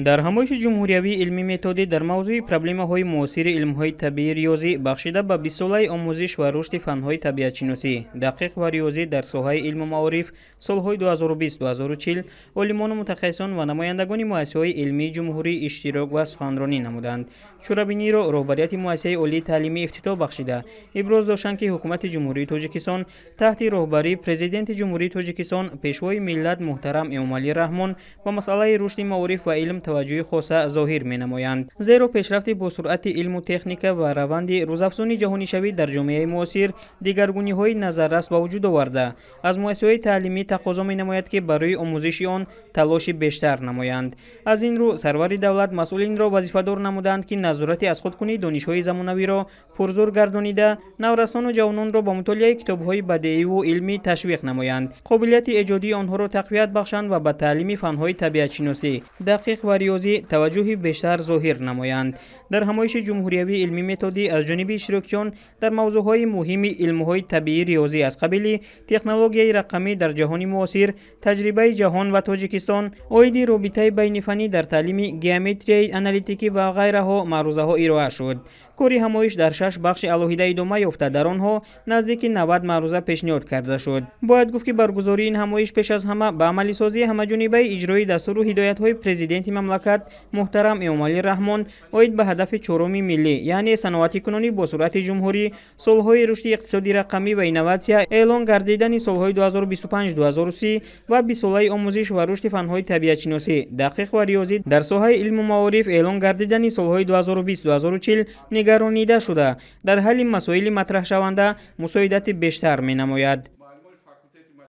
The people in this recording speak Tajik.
Дар ҳамоиши ҷумҳуриявии илмӣ методӣ дар мавзӯи проблемаҳои муосири илмҳои табиӣ риёзӣ, бахшида ба 20-солаи омӯзиш ва рушди фанҳои табиатшиносӣ, дақиқ ва риёзӣ дар соҳаи илму маориф солҳои 2020-2040, олимону мутахассисон ва намояндагони муассисаҳои илмии ҷумҳурӣ иштирок ва суханронӣ намуданд. Чорабиниро роҳбарияти муассисаи олии таълимӣ ифтитоҳ бахшида, иброз доштанд, ки ҳукумати Ҷумҳурии Тоҷикистон таҳти роҳбарии Президенти Ҷумҳурии Тоҷикистон, Пешвои миллат муҳтарам Эмомалӣ Раҳмон ба масъалаи рушди маориф ва илм таваҷҷӯҳи хоса зоҳир менамоянд. Зеро пешрафти босуръати илму техника ва раванди рӯзафзуни ҷаҳонишавӣ дар ҷомеаи муосир дигаргуниҳои назаррас ба вуҷуд оварда, аз муассисаҳои таълимӣ тақозо менамояд, ки барои омӯзиши он талоши бештар намоянд. Аз ин рӯ сарвари давлат масъулинро вазифадор намуданд, ки назорати аз худкунии донишҳои замонавиро пурзур гардонида, наврасону ҷавононро ба мутолиаи китобҳои бадеиву илмӣ ташвиқ намоянд, қобилияти эҷодии онҳоро тақвият бахшанд ва ба таълими фанҳои табиатшиносӣ, дақиқ ва риёзӣ таваҷҷӯҳи бештар зоҳир намоянд. Дар ҳамоиши ҷумҳуриявии илмӣ методӣ аз ҷониби иштирокчиён дар мавзӯъҳои муҳими илмҳои табиӣ риёзӣ аз қабили технологияи рақамӣ дар ҷаҳони муосир, таҷрибаи ҷаҳон ва Тоҷикистон, оиди робитаи байнифанӣ дар таълими геометрияи аналитикӣ ва ғайраҳо маърузаҳо ироа шуд. Кори ҳамоиш дар 6 бахши алоҳида идома ёфта, дар онҳо наздики 90 маъруза пешниҳод карда шуд. Бояд гуфт, ки баргузории ин ҳамоиш пеш аз ҳама ба амалисозии ҳамаҷонибаи иҷрои дастуру ҳидоятҳои Президенти мамлакат муҳтарам Эмомалӣ Раҳмон оид ба ҳадафи чоруми миллӣ, яъне саноатикунонӣ бо суръати ҷумҳурӣ, солҳои рушди иқтисоди рақамӣ ва инноватсия, эълон гардидани солҳои 2025-2030 ва 20-солаи омӯзиш ва рушди фанҳои табиатшиносӣ, дақиқ ва риёзӣ дар соҳаи илму маориф эълон гардидани солҳои 2020-2040 нигаронида шуда, дар ҳалли масоили матраҳшаванда мусоидати бештар менамояд.